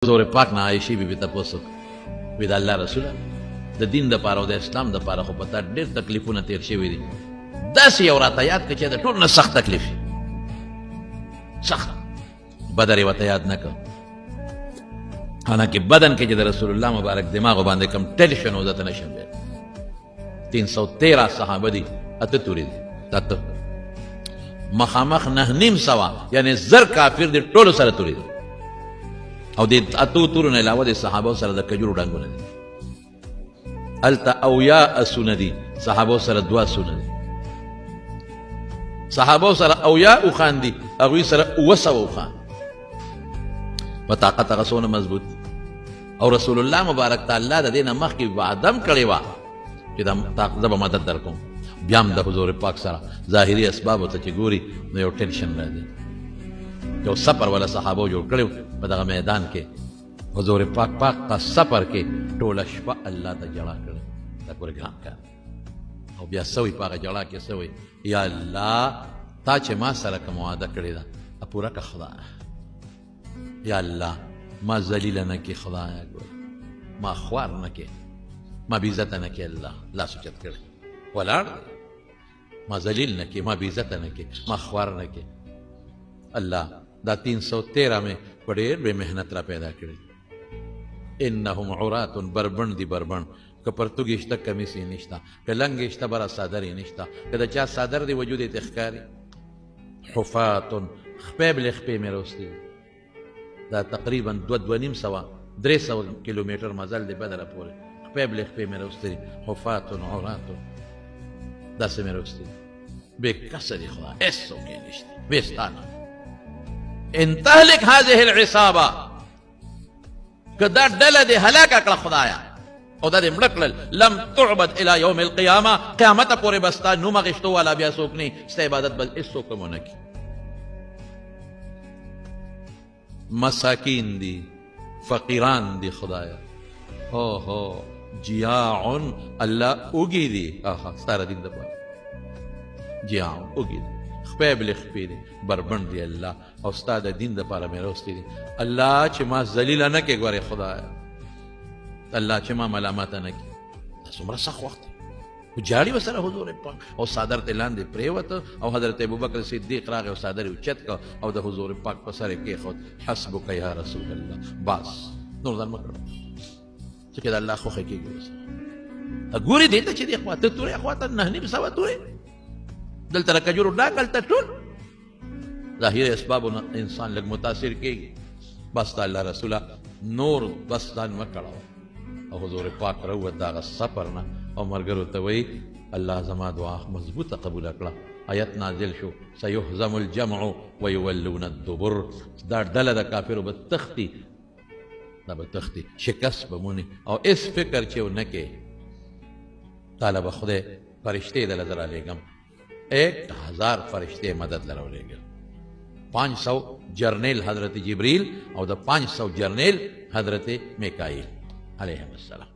حضور پاک نه عائشې بي بي تپوس وکړ، وی د الله رسوله، د دین دپاره او د اسلام دپاره خو په تا ډېر تکلیفونه تېر شوي دي، داسې یو راته یاد کړه چې د ټولو نه سخت تکلیف وي. سخت بدر یې ورته یاد نه کړ، حالانکه بدن کې چې د رسول الله مبارک دماغ باندې کوم ټینشن و، زه ته نه شم ویلی. 313 صحابه دي، 8 تورې دي، 8 مخامخ 950 یعنی 1000 کافر دي، ټولو سره تورې دي. او د 8 تورو نه علاوه د صحابه سره د کجورو ډنګونه دي. هلته 70 اسونه دي، صحابه سره 2 اسونه دي. صحابه سره 70 اوښان دي، هغوی سره 700 اوښان. په طاقت هغه څونه مضبوط. او رسول الله مبارک ته الله د دې نه مخکې وعده هم کړې وه چې زه به مدد درکوم. بیا هم د حضور پاک سره ظاهري اسبابو ته چې ګوري نو یو ټینشن راځي. یو سفر ولا صحابو جوړ کړی په دغه میدان کې، حضور پاک پاک په سفر کې ټوله شپه الله ته ژړا کړې. دا ګوره ګران کار. او بیا سوی په هغه ژړا کې سوی، یا الله تا چې ما سره کوم وعده کړې ده پوره که خدایه، یا الله ما ذلیله نه کې خدایه، ګوره ما خوار نه کې، ما بې عزته نه کې. الله لاس اوچت کړی ولاړ دی، ما ذلیل نه کې، ما بې عزته نه کې، ما خوار نه کې. الله دا 313 مې په ډېر بې محنت را پیدا کړی. انهم عرات، بربڼ دي بربڼ، که پرتوګ یې شته کمیس یې نشته، که لنګ یې شته بره څادر یې نشته، که د چا څادر دی وجود یې ترې ښکاري. حفات، خپې بلې خپې مې راوستي دي. دا تقریبا 2، 250، 300 کیلومتر مزل دی بدره پورې، خپې بلې خپې مې راوستي دي. حفات عرات، داسې مې راوستي دي، بې کسه دي خدای، هېڅوک یې نشته بې ستا نه. ان تهلك هذه العصابة، که دا ډله دې هلاکه کړه خدایا او دا دې مړه کړل، لم تعبد الى یوم القیامه، قیامته پورې به ستا نوم اخیستو والا بیا څوک نه، ستا عبادت به هېڅوک هم ونه کړي. مساکین دي، فقیران دي خدایا، هو هو جیاع، الله اوږي دي، ستا د دین دپاره جیاع اوږي دي، خپې بلې خپې دي، بربنډ دي الله، او ستا د دین دپاره مې راوستي دي. الله چې ما ذلیله نه کړې ګورې خدایا، الله چې ما ملامته نه کړې. دا څومره سخت وخت دی. ژاړي ورسره حضور پاک، او څادر ته لاندې پرېوته، او حضرت ابوبکر صدیق راغی او څادر یې اوچت کړ او د حضور پاک په سر یې کېښود. حسبک یا رسول الله، بس نور ځان مه کړه چې د الله خوښه کېږي ورسره. ګوري دې ته چې دې خوا ته تورې، خوا ته 950 تورې، دلته د کجورو ډاګ، هلته ټول ظاهري اسبابو نه انسان لږ متاثر کېږي. بس د الله رسوله نور بس ځان مه کړوه. او حضور پاک راووت د هغه سفر نه او ملګرو ته وایي الله زما دعا مضبوطه قبوله کړه. آیت نازل شو، سیهزم الجمع ویولون الدبر. دا ډله د کافرو به تښتي، دا به تښتي، شکست به موني، او هېڅ فکر چې ونه کې تاله به خدای فرشتې دله زه رالیږم. 1000 فرشتې مدد له راولېږل، 500 جرنیل حضرت جبریل او د 500 جرنیل حضرت میکائیل علیهم السلام.